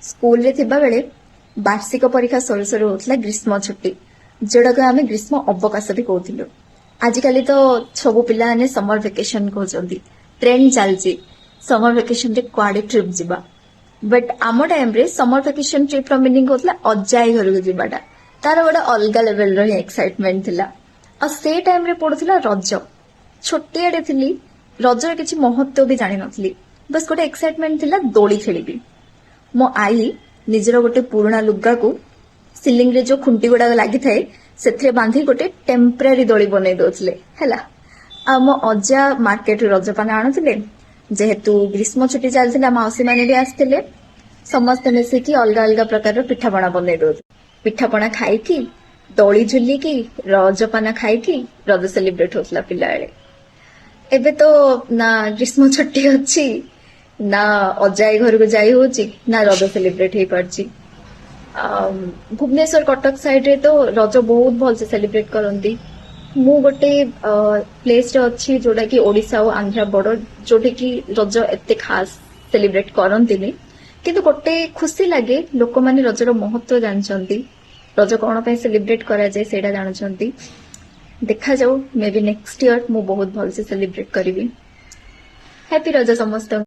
ସ୍କୁଲରେ ଥିବାବେଳେ ବାର୍ଷିକ ପରୀକ୍ଷା ସରୁ ସରୁ ହଉଥିଲା ଗ୍ରୀଷ୍ମ ଛୁଟି, ଯୋଉଟାକୁ ଆମେ ଗ୍ରୀଷ୍ମ ଅବକାଶ ବି କହୁଥିଲୁ। ଆଜିକାଲି ତ ସବୁ ପିଲାମାନେ ସମର ଭେକେସନ କହୁଛନ୍ତି। ଟ୍ରେଣ୍ଡ ଚାଲିଛି, ସମର ଭେକେସନରେ କୁଆଡେ ଟ୍ରିପ୍ ଯିବା। ବଟ୍ ଆମ ଟାଇମରେ ସମର ଭେକେସନ ଟ୍ରିପ୍ ର ମିନିଂ ହଉଥିଲା ଅଜାଇ ଘରକୁ ଯିବାଟା। ତାର ଗୋଟେ ଅଲଗା ଲେଭେଲର ହିଁ ଏକ୍ସାଇଟମେଣ୍ଟ ଥିଲା। ଆଉ ସେ ଟାଇମରେ ପଡୁଥିଲା ରଜ। ଛୋଟିଆଟେ ଥିଲି, ରଜର କିଛି ମହତ୍ଵ ବି ଜାଣିନଥିଲି। ବାସ୍, ଗୋଟେ ଏକ୍ସାଇଟମେଣ୍ଟ ଥିଲା, ଦୋଳି ଖେଳିବି। ମୋ ଆଈ ନିଜର ଗୋଟେ ପୁରୁଣା ଲୁଗାକୁ ସିଲିଂରେ ଯୋଉ ଖୁଣ୍ଟି ଗୁଡାକ ଲାଗିଥାଏ, ସେଥିରେ ବାନ୍ଧି ଗୋଟେ ଟେମ୍ପରାରୀ ଦୋଳି ବନେଇ ଦଉଥିଲେ, ହେଲା। ଆଉ ମୋ ଅଜା ମାର୍କେଟରୁ ରଜପାନ ଆଣୁଥିଲେ। ଯେହେତୁ ଗ୍ରୀଷ୍ମ ଛୁଟି ଚାଲିଥିଲା, ମାଉସୀ ମାନେ ବି ଆସିଥିଲେ। ସମସ୍ତେ ମିଶିକି ଅଲଗା ଅଲଗା ପ୍ରକାରର ପିଠାପଣା ବନେଇ ଦଉଥିଲେ। ପିଠାପଣା ଖାଇକି, ଦୋଳି ଝୁଲିକି, ରଜପାନ ଖାଇକି ରଜ ସେଲିବ୍ରେଟ ହଉଥିଲା ପିଲାବେଳେ। ଏବେ ତ ନା ଗ୍ରୀଷ୍ମ ଛୁଟି ଅଛି, ନା ଅଜାଇ ଘରକୁ ଯାଇ ହଉଛି, ନା ରଜ ସେଲିବ୍ରେଟ ହେଇପାରୁଛି। ଭୁବନେଶ୍ୱର, କଟକ ସାଇଡରେ ତ ରଜ ବହୁତ ଭଲସେ ସେଲିବ୍ରେଟ କରନ୍ତି। ମୁଁ ଗୋଟେ ପ୍ଲେସରେ ଅଛି, ଯୋଉଟା କି ଓଡିଶା ଆଉ ଆନ୍ଧ୍ରା ବର୍ଡର, ଯୋଉଠି କି ରଜ ଏତେ ଖାସ ସେଲିବ୍ରେଟ କରନ୍ତିନି। କିନ୍ତୁ ଗୋଟେ ଖୁସି ଲାଗେ, ଲୋକମାନେ ରଜର ମହତ୍ଵ ଜାଣିଛନ୍ତି, ରଜ କଣ ପାଇଁ ସେଲିବ୍ରେଟ କରାଯାଏ ସେଇଟା ଜାଣୁଛନ୍ତି। ଦେଖାଯାଉ, ମେ ବି ନେକ୍ସଟ ଇୟର ମୁଁ ବହୁତ ଭଲସେ ସେଲିବ୍ରେଟ କରିବି। ହ୍ୟାପି ରଜ ସମସ୍ତଙ୍କୁ।